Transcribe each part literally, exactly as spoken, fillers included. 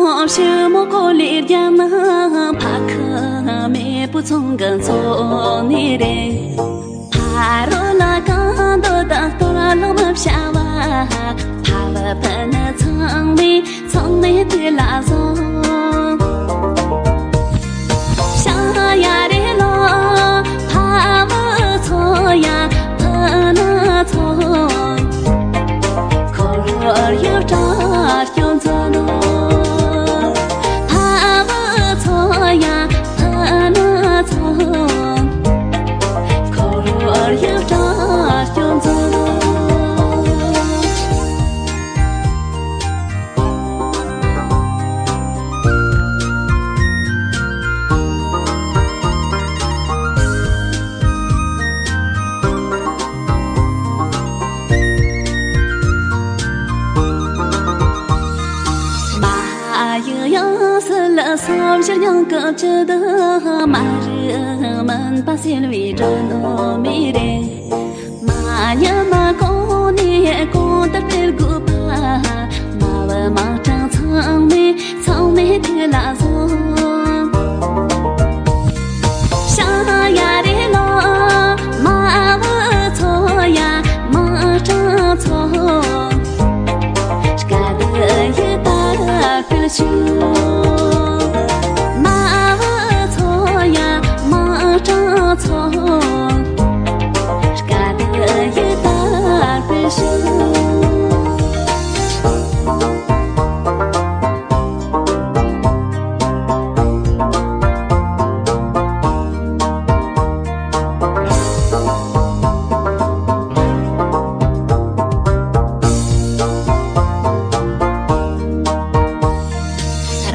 ཞི་མོ་ཀོ་ལི་རྒྱ་ནག་ཕ་ཁུ་མེས་པོ་ཚང་གི་འཚོ་གནས་རེད། ཕ་རོལ་ལ་གང་འདོད་དང་གཏོར་བརླག་མི་བྱ་བ། ཕ་བུ་ཕུ་ནུ་ཚང་མས་ཚང་མས་དེ་ལ་བཟང་། ཤ་ཡ་རེ་ལོ། ཕ་བུ་ཚོ་ཡ། ཕུ་ནུ་ཚོ། འཁོར་ཡུག་དྲག་སྐྱོང་ཚོ་ནོ། ཕ་བུ་ཚོ་ཡ། ཕུ་ནུ་ཚོ། འཁོར་ཡུག་དྲག་སྐྱོང་ཚོ་ནོ། མ་ཡི་ཡང་སི་ལ་སོམ་ཤར་ཡང་སྐབས་ཅི་དུ་མ་རི་མིན་པ་སེལ་བའི་དྲོ་ནོ་མི་རེད། མ་ཉི་མ་གོང་ནས་གོང་དུ་སྤེལ་དགོས་པ། མ་བུ་མ་གྲངས་ཚང་མས་ཚང་མས་དེ་ལ་བཟང་། ཤ་ཡ་རེ་ལོ། མ་བུ་ཚོ་ཡ། མ་གྲངས་ཚོ། སྐད་ཡིག་དར་སྤེལ་ཞུ། མ་བུ་ཚོ་ཡ། མ་གྲངས་ཚོ། སྐད་ཡིག་དར་སྤེལ་ཞུ།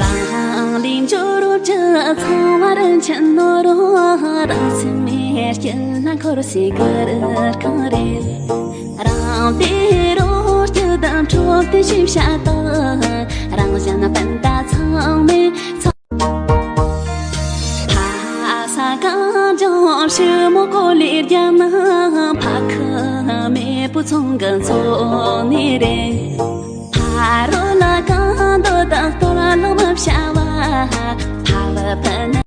རང་ལས་འབྱོར་གྱི་ཚང་བར་ཕྱིན་ནོ་རོ། རང་སེམས་མེད་སྐྱིད་ལ་འཁོར་སའི་གུར་གང་རེད། རང་དེ་རོ་སྐྱིད་དང་འཕྲོད་དེ་ཞིབ་བཤད་དང་། རང་གཞན་སྤུན་ཟླ་ཚང་མས་ཚང་། ཕ་ས་གངས་ལྗོངས་ཞི་མོ་ཀོ་ལི་རྒྱ་ནག་ཕ་ཁུ་མེས་པོ་ཚང་གི་འཚོ་གནས་རེད། ཕ་རོལ་ལ་གང་འདོད་དང་གཏོར་བརླག་མི་བྱ་བ། ཕ་བུ་ཕུ་ནུ་